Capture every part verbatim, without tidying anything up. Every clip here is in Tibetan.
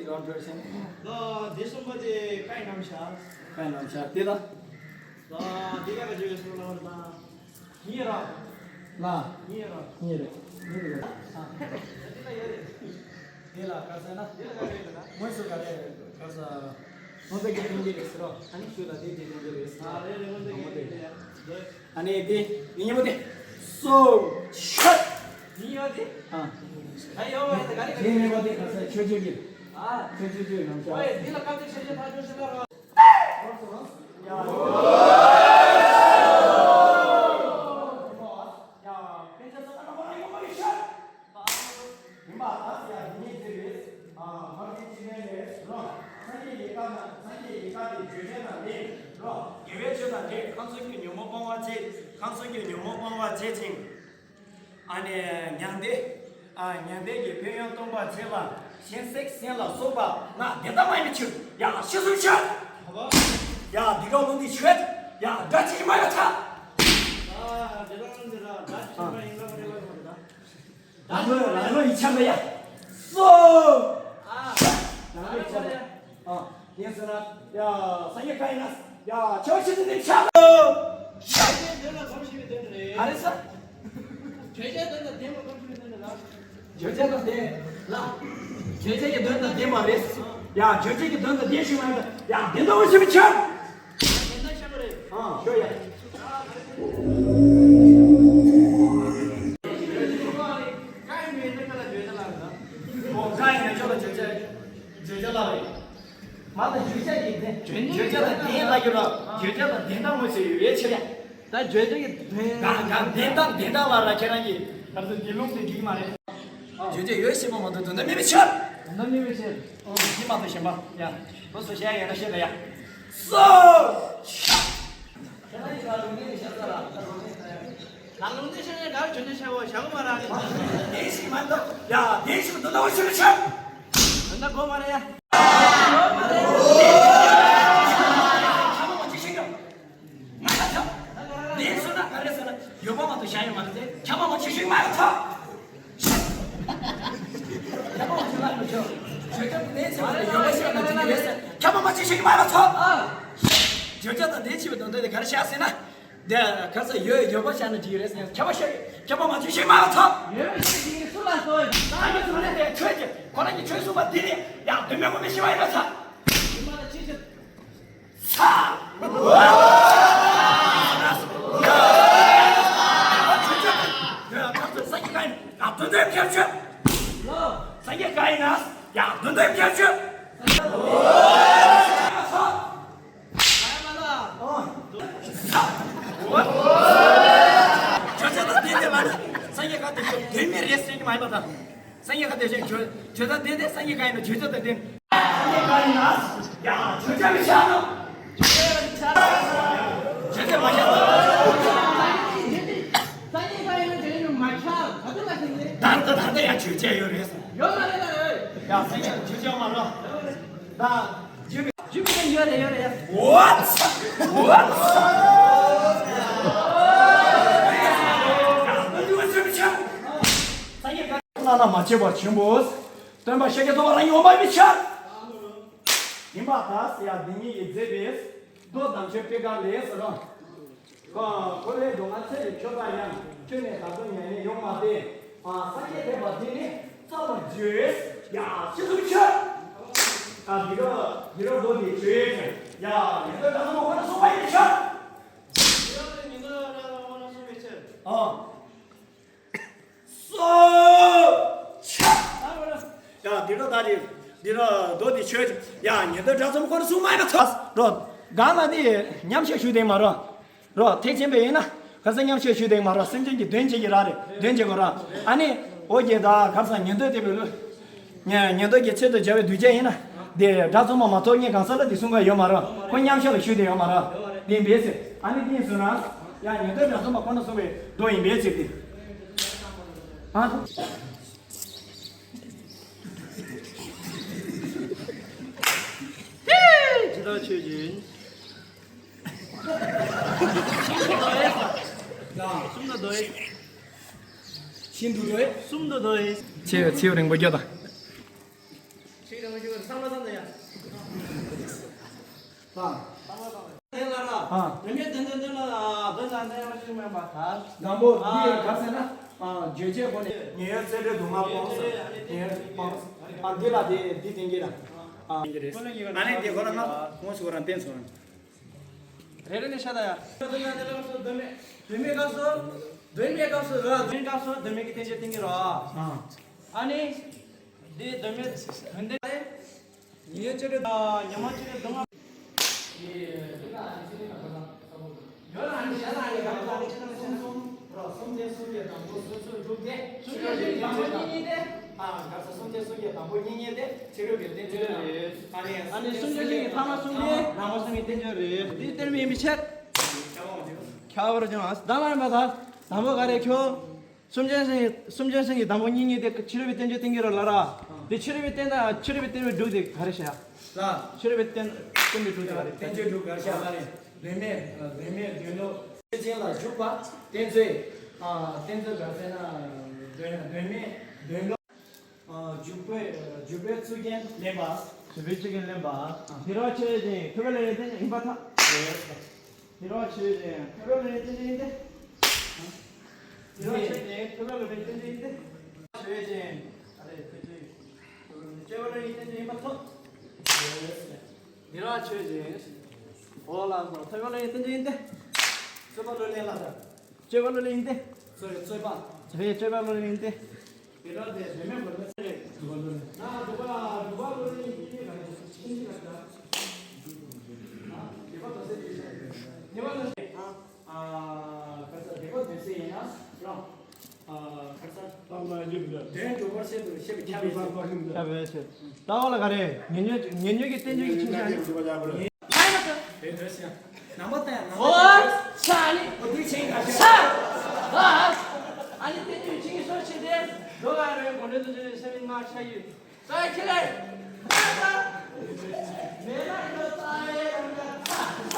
རང་གྲོལ་ཞིང་། ལ་དེ་གསུམ་པ་དེ་བཀའ་ཡི་རྣམ་གཞག་བཀའ་ཡི་རྣམ་གཞག་དེ་ལ། ལ་དེ་ལ་ག་ཅི་ཡོད་སོང་ལ་བར་དང་། ཉེ་ར། ལ། ཉེ་ར། ཉེ་རེད། ཉེ་རེད། ཨ། དེ་ལ་ག་ཟེར་ན། དེ་ལ་ག་ཟེར་ན། དངོས་སུ་ག་རེ་ག་ཟེར། ལོ་འདི་གི་སྟོན་གྱི་རེད་ཟེར་རོ། ཨ་ནི་ཤུ་ལ་དེ་དེ་སྟོན་གྱི་རེད་ཟེར། ཨ་རེད་རེད། ལོ་འདི་གི་རེད་རེད། ཨ་ནི་དེ་མི་ཉེ་མོ་དེ། སོ། ཤད། མི་ཡོད་དེ། ཨ། ད་ཡོད་བ་ད་ག་རེ་ག་རེ། མི་ཉེ་མོ་དེ་ག་ཟེར་ཆོས་ཆོས་ཀྱི། ཨ། ཆོས་ཆོས་ཆོས་ནང་ཆ། ཨོ་ཡ་དེ་ལ་སྐབས་དེ་ཆོས་ཆོས་ཕ་ཆོས་ཆོས་ལ་རོ། ཡིན་པ་ད་ཡ་འདི་ཉིད་ཟེར་བས། ཨ། མར་གྱི་ཅི་ནས་ལས་རོ། སངས་རྒྱས་ཀྱི་བཀའ་ན་སངས་རྒྱས་ཀྱི་བཀའ་དེ་བརྗོད་བྱ་དང་ལྡན་རོ། དགེ་བའི་ཆོས་དང་འབྲེལ་ཁམས་གསུམ་གྱི་ཉོན་མོངས་སྤོང་བར་བྱེད། ཁམས་གསུམ་གྱི་ཉོན་མོངས་སྤོང་བར་བྱེད་ཅིང་། ཨ་ནི་མྱང་འདས། ཨ། མྱང་འདས་ཀྱི་ཕན་ཡོན་སྟོན་པར་བྱེད་ལ་སྦྱིན་སྲེག་སྦྱིན་ལ་སོགས་པ་ན་དེ་ལྟ་མ་ཡིན་པའི་ཕྱིར། ཡ་ཤི་གསུམ་ཕྱིར། ཡ་འདི་ག་ལུང་འདི་ཆོས། ཡ་སྒྲ་ཅིག་མ་ཡོད་ཐ། ཨ་དེ་རང་འདི་ར་སྒྲ་ཅིག་མ་ཡིན་ལ་རེ་བ་ཡོད་རེད་ད། རང་ལོ་རང་ལོ་ཡིད་ཆགས་པ་ཡ། སོ། ཨ། རང་ལོ་ཡིད་ཆགས་པ། ཨ། ཡིན་ཟེར་ན། ཡ། སངས་རྒྱས་བཀའ་ཡིན་ན། ཡ། ཆོས་ཤིན་ཏུ་ནི་ཆགས། བརྗོད་བྱའི་དོན་ལ་གོམས་ཤིང་བའི་དོན་དུ་རེད། ག་རེ་ཟེར། བརྗོད་བྱའི་དོན་དང་ལྡན་པ་གོམས་ཤིང་བའི་དོན་དུ་ལ། བརྗོད་བྱ་དང་ལྡན་ལ། བརྗོད་བྱ་གི་དོན་དང་ལྡན་པ་རེད། ཡ། བརྗོད་བྱ་གི་དོན་དང་ལྡན་ཞིག་མ་རེད། ཡ། དེ་ལྟ་བུ་ཞིག་མི་ཆགས། ཨ། ཤོད་ཡ། ཨོ། བཀའ་ཡི་མེད་ན་ཁ་ལ་བརྗོད་བྱ་ལ་རེད། ཨོ། བཀའ་ཡི་མེད་ན་ཁ་ལ་བརྗོད་བྱ། བརྗོད་བྱ་ལ་རེད། མ་ད་བརྗོད་བྱ་ཡི་ལྡན། བརྗོད་བྱ་དང་ལྡན་ལ་རྒྱུ་ར། བརྗོད་བྱ་དང་ལྡན་དང་དངོས་སུ་ཡོད་པའི་ཕྱིར་ཡ། ད་བརྗོད་བྱ་ཡི་ལྡན། ག་ག་ལྡན་དང་ལྡན་དང་ལ་ར་ཁྱེད་རང་གིས་ག་ཚོད་འདི་ལུང་དེ་འགྲིག་མ་རེད། བརྗོད་བྱ་ཡོད་ཞེས་པ་མ་གཏོགས་དོན་དམ་མེད་པའི་ཕྱིར། དོན་དམ་མེད་པའི་ཕྱིར། ཨོ། འདི་མ་གཏོགས་གཞན་པ་ཡ། ལོ་སོ་བཤད་ཡ་ན་བཤད་ལ་ཡ། སོ། ཁྱེད་རང་གིས་ལ་ལུང་འདྲེན་བཤད་ས་ལ་ད་ལུང་འདྲེན་ས་ཡ། ལ་ལུང་འདྲེན་བཤད་ན་ག་རེ་བརྗོད་བྱ་བྱ་བོ་བྱ་གོ་མ་ར། ལྡན་ཞིག་མ་གཏོགས་ཡ། ལྡན་ཞིག་དོན་དམ་ཞིག་ཆགས། དོན་དམ་གོ་མ་ར་ཡ། ཁྱབ་པ་མ་བྱེད་ཤེས་ཀྱང་། ང་ལ་ཁྱབ། ལྡན་ཟེར་ན་ག་རེ་ཟེར་ན་ཡོད་པ་མ་གཏོགས་གཞན་ཡོད་མ་རེད་དེ། ཁྱབ་པ་མ་བྱེད་ཤེས་མ་ཡོད་ཐོག་ཁྱབ་པ་མ་བྱེད་ལ་མི་ཆོག་བརྗོད་བྱ་དང་ལྡན་ཟེར་བ་ལ་ཡོད་པ་ཤེས་ན་འགྲིག་གི་རེད་ཟེར། ཁྱབ་པ་མ་བྱེད་ཤེས་མ་ཡོད་ཐོག་བརྗོད་བྱ་དང་ལྡན་ཞེས་པའི་དོན་དག་དེ་ག་རེ་བྱ་ཟེར་ན། དེ་ག་ས་ཡོད་ཡོད་པ་བྱ་ན་འགྲིག་གི་རེད་ཟེར། ཁྱབ་པ་ཤེས། ཁྱབ་པ་མ་བྱེད་ཤེས་མ་ཡོད་ཐོག་ཡོད་པ་ཤེས་ཀྱི་སུ་ལ་སོ་ཡོད། ད་ཡོད་ཟེར་བ་ལས་དེ་ཆོས་ཀྱི་ཁོ་རང་གི་ཆོས་གསུངས་པ་འདི་ནི་ཡང་དོན་མེད་དངོས་མེད་ཤེས་པ་ཡིན་པ་ཚ། ཡིན་པ་ལ་ཅི་ཞིག་ཚ། སངས་རྒྱས་བཀའ་ཡིན་ཡང་དོན་དམ་ཁྱབ་ཆོས། སངས་རྒྱས་བཀའ་ཡིན་ན་ཡང་དོན་དམ་ཁྱབ་ཆོས། བརྗོད་བྱ་དང་ལྡན་ཏེ་མ་ནི་སངས་རྒྱས་བཀའ་དེ་དོན་མེད་རེད་ཟེར་གྱི་མ་ཡིན་པ་དང་། སངས་རྒྱས་བཀའ་དེ་བཞིན་བརྗོད་བརྗོད་དང་ལྡན་ཏེ་སངས་རྒྱས་བཀའ་ཡིན་ན་བརྗོད་བྱ་དང་ལྡན། སངས་རྒྱས་བཀའ་ཡིན་ན་ཡང་བརྗོད་བྱ་མི་ཆགས་ནོ། བརྗོད་བྱ་མ་ཆགས་ནོ། སངས་རྒྱས་བཀའ་ཡིན་ན་བརྗོད་བྱ་མ་ཆགས། ག་དུས་ལ་ཟིན་ཏེ། ད་ལྟ་ད་ལྟ་ཡང་བརྗོད་བྱ་ཡོད་རེད། ཡོད་མ་རེད་ད་རེད། ཡང་སངས་རྒྱས་བརྗོད་བྱ་མ་རེད། ད། ཇུ་མི་ཇུ་མི་ཡོད་རེད་ཡོད་རེད། What? What? ལ་ན་མ་བྱས་པར་ཆེན་པོ། སྟོན་པ་ཤཱཀྱ་ཐུབ་པ་རང་ཉིད་འོང་བ་མི་ཆགས། ཡིན་པ་ད་ཟེར་ཡ་འདི་ཉིད་ཡི་མཛད་པས། མདོ་དམ་ཆོས་པད་དཀར་ལས་ཟེར་རོ། ཁོ་ཁོ་ལས་མདོ་སྔ་ཚེ་རིང་ཁྱོད་དང་ཡང་ཁྱོད་ནས་ད་དུང་ཉན་ནས་ཡོང་མ་སྟེ། ཨ། སངས་རྒྱས་ཐེག་པ་འདི་ནི་རྩ་བར་བརྗོད། ཡ་ཤི་གསུམ་ཆོས། ཨ། འདི་ར་འདི་ར་མདོ་འདི་བརྗོད། ཡ་ཉན་ཐོས་དགྲ་བཅོམ་པ་ཁོ་ན་གསུངས་པ་ཡིན་ཆོས། འདི་ར་ཉན་ཐོས་དགྲ་བཅོམ་པ་ཁོ་ན་གསུངས་པའི་ཆོས། ཨ། སོ། ཆ། ཡ་འདི་ར་ད་འདི་འདི་ར་མདོ་འདི་བརྗོད། ཡ་ཉན་ཐོས་དགྲ་བཅོམ་པ་ཁོ་ན་གསུངས་མ་ཡིན་པ་ཐོས། རོ། གང་ལ་ནི་མཉམ་བཞག་ཞུ་དེ་མ་རོ། རོ། ཐེག་ཆེན་པའི་ཡིན་ན་ཁ་སང་མཉམ་བཞག་ཞུ་དེ་མ་རོ། སེམས་ཅན་གྱི་དོན་བྱེད་ཀྱི་ར་རེད། དོན་བྱེད་དགོས་ར། ཨ་ནི་ཨོ་རྒྱན་དང་ཁ་སང་ཉན་ཐོས་དེ་བས་ལུ། ཉན་ཉན་ཐོས་ཀྱི་ཆེད་དུ་བྱ་བའི་གདུལ་བྱ་ཡིན་ན། དེ་དགྲ་བཅོམ་པ་མ་ཐོབ་ངས་གང་ཟག་ལ་དེ་གསུང་ག་ཡོད་མ་རོ། ཁོ་མཉམ་བཞག་ལ་ཞུ་དེ་ཡོད་མ་རོ། དེ་འབད་ཟེར། ཨ་ནི་དེ་ཡིན་སོང་ན། ཡང་ཉན་ཐོས་དགྲ་བཅོམ་པ་ཁོ་ན་གསུང་བའི་མདོ་ཡིན་པའི་ཕྱིར་ཏེ། ཨ། ཇི་ལྟར་ཆོས་ཅན། གསུམ་དུ་དོ་ཡི། ཤིན་ཏུ་དོ་ཡི། གསུམ་དུ་དོ་ཡི། ཚེ་ཚེ་རིང་པོ་སྐྱོ་དང་། དེ་ལ་ལ། ཨ། དོན་མེད་དོན་དོན་དོན་ལ་དོན་དང་ལྡན་པ་ཞིག་མེད་པ་དང་། དང་པོ་འདི་ག་ཟེར་ན། ཨ། བརྗོད་བྱའི་སྒོ་ནས་ཉེ་ཡོད་ཚད་འབྲས་དུ་མ་སྤོང་ཟེར། ཉེ་ཡོད་སྤོང་། ཨ། འདི་ལ་དེ་འདི་བསྟན་གྱི་ལ། ཨ། ཨ་ནི་དེ་ཁོ་ན་ང་ཁོང་ཞིག་ཁོ་རང་བསྟན་སོང་། རེ་རེ་ནས་བཤད་ད་ཡ། དོན་མེད་དོན་མེད་སྐབས་སུ་དོན་མེད་དོན་མེད་སྐབས་སུ་ར་དོན་མེད་སྐབས་སུ་དོན་མེད་ཀྱི་བསྟན་བཅོས་བསྟན་གྱི་ར། ཨ། ཨ་ནི། འདི་དོན་མེད་དོན་ལྡན། ཉེ་ཆར་དང་ཉི་མ་ཆར་དང་། ཡོད་ལ་ནི་ཞལ་ལ་ནི་གང་ལ་ནི་ཆེ་དང་ཆེ་ན་གསུམ་རོ། གསུམ་ལྡན་གསུམ་གྱི་དང་པོ་སོ་སོར་འཇུག་སྟེ། གསུམ་ལྡན་གསུམ་གྱི་དང་པོ་གཉིས་གཉིས་ཏེ། ཨ། ག་ས། གསུམ་ལྡན་གསུམ་གྱི་དང་པོ་གཉིས་གཉིས་ཏེ་ཕྱི་རོལ་པའི་བསྟན་བཅོས་དང་། ཨ་ནི་གསུམ་ལྡན་གསུམ་གྱི་ཐ་མ་གསུམ་གྱི་ནང་པ་གསུམ་གྱི་བསྟན་བཅོས་རེད། འདི་གཏེར་མའི་མི་ཕྱེད། ཁྱབ་པར་བྱུང་བ་དང་ལ་མ་ད་དང་པོ་ག་རེ་ཁྱོད། གསུམ་ལྡན་གསུམ་གྱི་དང་པོ་གཉིས་གཉིས་ཏེ་ཕྱི་རོལ་པའི་བསྟན་བཅོས་བསྟན་གྱི་ར་ལ་ར། དེ་ཕྱི་རོལ་པའི་བསྟན་དང་ཕྱི་རོལ་པའི་བསྟན་པའི་དྲུག་དེ་ག་རེ་བྱ། ལ། ཕྱི་རོལ་པའི་བསྟན་བསྟན་པའི་དྲུག་དེ་ག་རེ། བསྟན་བཅོས་དྲུག་ག་རེ་བྱ་ལ་རེ། དོན་མེད་དོན་མེད་དོན་ལྡོག་ཅན་ལ་འཇུག་པ། བསྟན་བཅོས། ཨ། བསྟན་བཅོས་ག་རེ་ཟེར་ན། དོན་དོན་མེད་དོན་ལྡོག་ཨ། འཇུག་པའི་འཇུག་པའི་ཚུལ་རྐྱེན་ལེན་པ། འཇུག་པའི་ཚུལ་རྐྱེན་ལེན་པ། དེ་ར་ཆོས་ཅན། ཐོས་པ་ལ་ཡོན་ཏན་ཡིན་པར་ཐལ། དེ་ར་ཆོས་ཅན། ཐོས་པ་ལ་ཡོན་ཏན་ཡིན་ཏེ། དེ་ར་ཆོས་ཅན། ཐོས་པ་ལ་ཡོན་ཏན་ཡིན་ཏེ། ཆོས་ཅན། ཨ་རེ་ཐོས་ཅན། སྤྱོད་པ་ལ་ཡོན་ཏན་ཡིན་པར་ཐལ། དེ་ར་ཆོས་ཅན། འོ་ལགས་སོ། ཐོས་པ་ལ་ཡོན་ཏན་ཡིན་ཏེ། རྩོད་པ་ལ་ལེན་ལ་ད། སྤྱོད་པ་ལ་ལེན་ཏེ། རྩོད་རྩོད་པ། རེད། སྤྱོད་པ་ལ་ལེན་ཏེ། དེ་ལྟར་དེ་དོན་མེད་པར་མི་ཚེ་རེད། ན་སྒྲུབ་པ་སྒྲུབ་པ་ལ་ལེན་ཏེ་ག་རེ་ཕྱིན་ཅི་ལ་ད། ན་སྒྲུབ་པ་དོ་ཟེར་གྱི་ཉེ་བ་ལ་ཟེར། ཨ། ག་ས་སྒྲུབ་པ་དོན་ཟེར་ཡིན་ན་རང་། ཨ། ག་ས་དོན་གྲུབ་པར་བཤད་དུ་བཤད་པའི་ཁྱབ་པའི་ཚེ། ཁྱབ་པའི་ཚེ། ལྟ་བ་ལ་ག་རེ། ཉེ་ཉོན་ཉེ་ཉོན་གྱི་བསྟན་བཅོས་ཀྱི་ཆིངས་ཤིག་ཨ་ནི། དེ་འདོད་ཤིང་། ནམ་པ་དང་ནམ་པ། ཨོ། ས་ནི། ཨོ་དེ་ཆིངས་ག་ཤ། ས། ཨ་ནི་བསྟན་བཅོས་ཆིངས་སོགས་བྱས་ཏེ། མདོ་ག་རེ་དགོངས་འགྲེལ་དུ་བྱས་སེམས་ནི་ང་ཤ་ཡོད། ས་ཁྱི་ལེ། མེ་ལ་ཡོད་ས་ཡེ་རང་ག་ས། ཚ་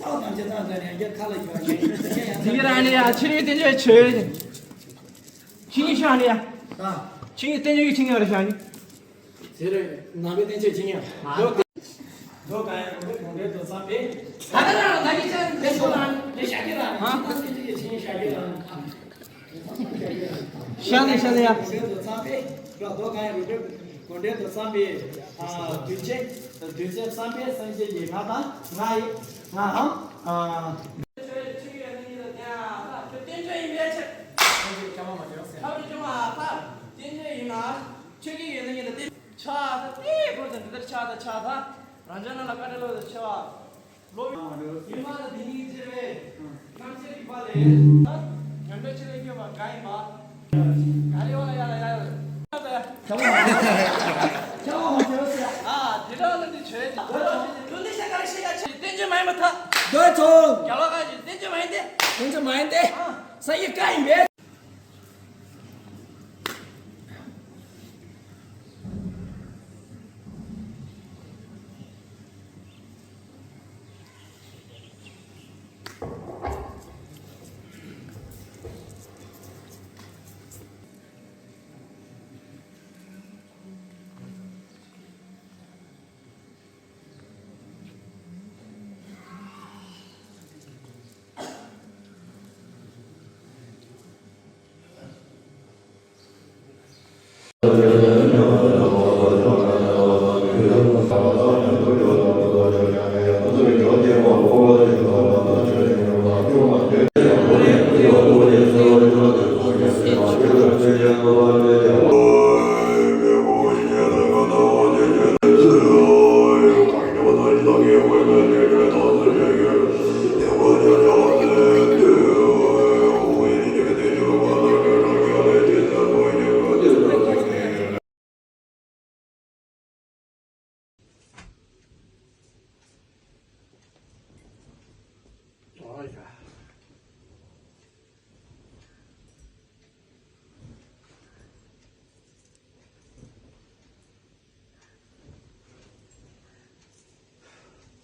བ་དང་ཇི་ལྟར་འདྲ་ཡང་བསྐྱར་ཁ་ལ་ཞོག་ཡིན། དེ་གི་རང་ནི་ཡ་ཕྱི་རོལ་བསྟན་བཅོས་ཆོས། ཆིངས་ཤིག་ནི་ཡ། ད། ཆིངས་བསྟན་བཅོས་ཀྱི་ཆིངས་ཡ་རེ་ཤ་ནི། དེ་རེད། ནང་པའི་བསྟན་བཅོས་ཆིངས་ཡ། མདོ་ག་མདོ་ག་ཡང་དགོངས་འགྲེལ་དགོངས་འགྲེལ་དུ་བསམ་པས། ད་ད་ད་ད་གི་ཅན་དེ་ཚོ་ལ་ནི་ཤ་གི་ལ་ནི་ཧ་ཆིངས་བསྟན་བཅོས་ཀྱི་ཆིངས་ཤ་གི་ལ་ནི། ཤ་ནི་ཤ་ནི་ཡ། དགོངས་འགྲེལ་དུ་བསམ་པས། ར་མདོ་ག་ཡང་རུ་སྒྲུབ་དགོངས་འགྲེལ་དུ་བསམ་པས། ཨ། དུས་ཆེན་དུས་ཆེན་བསམ་པས་སངས་རྒྱས་ཀྱི་ང་དང་ང་ཡི་ང་འམ། ཨ། ཆོས་ཆོས་ཀྱི་ཡོན་ཏན་ཉིད་དུ་བསྟན། ཨ། ད་ཆོས་བསྟན་བཅོས་ཡིན་པའི་ཕྱིར། ཐབས་ཀྱི་སྐྱོན་མ་མ་བརྗོད་ཟེར། ཐབས་ཀྱི་སྐྱོན་མ་ཨ་ད་བསྟན་བཅོས་ཡིན་ན་ཆོས་ཀྱི་ཡོན་ཏན་ཉིད་དུ་བསྟན། ཕྱག་ད་དེའི་སྐོར་དུ་འདི་ལྟར་ཕྱག་ད་ཕྱག་ད་རང་ཅག་རྣམས་ལ་བཀའ་དྲིན་ལོ་དུ་ཆེ་བ། ལོ་ཡིན་པ་ལ་དེ་ཉིད་ཅེས་པས། ཐམས་ཅད་རིག་པ་ལས། ད་དོན་འགྲོ་ཕྱི་ལ་སྐྱེ་བ་ག་ཡིན་པ། ག་རེ་བ་ལ་ཡ་ལ་ཡ་ལ། ཁྱབ་པ་མ་ཁྱབ་པ་མ་ཁྱབ་ཟེར། ཨ་དེ་འདྲ་ལ་འདི་བྱོས། ད་ལོ་ལོ་འདི་ཤ་ཀ་རེ་ཤ་ཀ་ཆེ་བསྟན་བཅོས་མ་ཡིན་པ་ད། ལོ་ཚོ། རྒྱ་ལོ་ཀ་ཅིག་བསྟན་བཅོས་མ་ཡིན་ཏེ། བསྟན་བཅོས་མ་ཡིན་ཏེ། ཨ། ས་ཡི་ཀ་ཡིན་པས།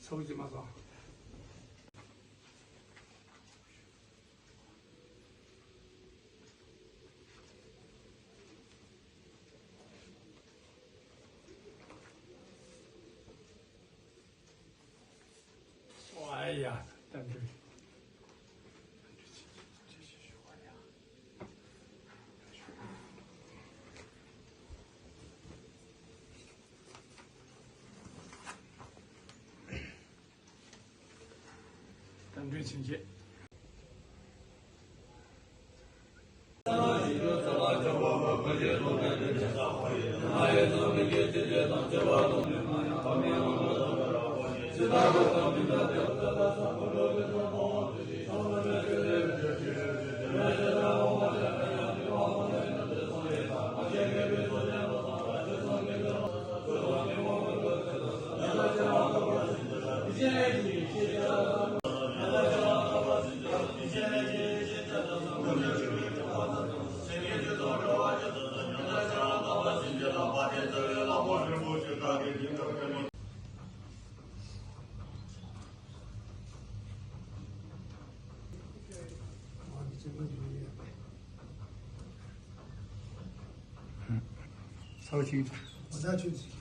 ཚ་བོ་ཅིག་མ་སོང་། ཕྱིན་ཆད། ཚར་གཅིག་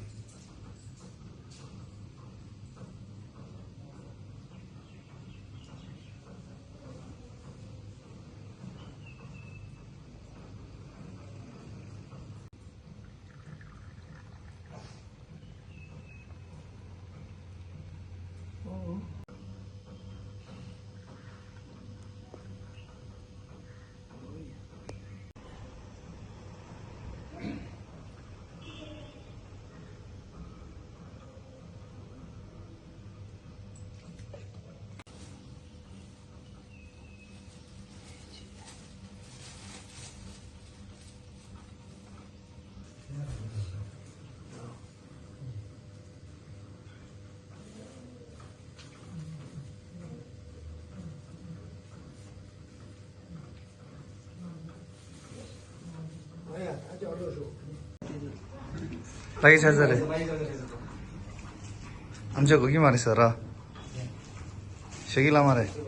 ལག་ཆ་ཚ་རེད། ཨམ་ཅོག་གོ་གི་མ་རེད་ཟེར་ར། ཞོགས་ཀྱི་ལ་མ་རེད།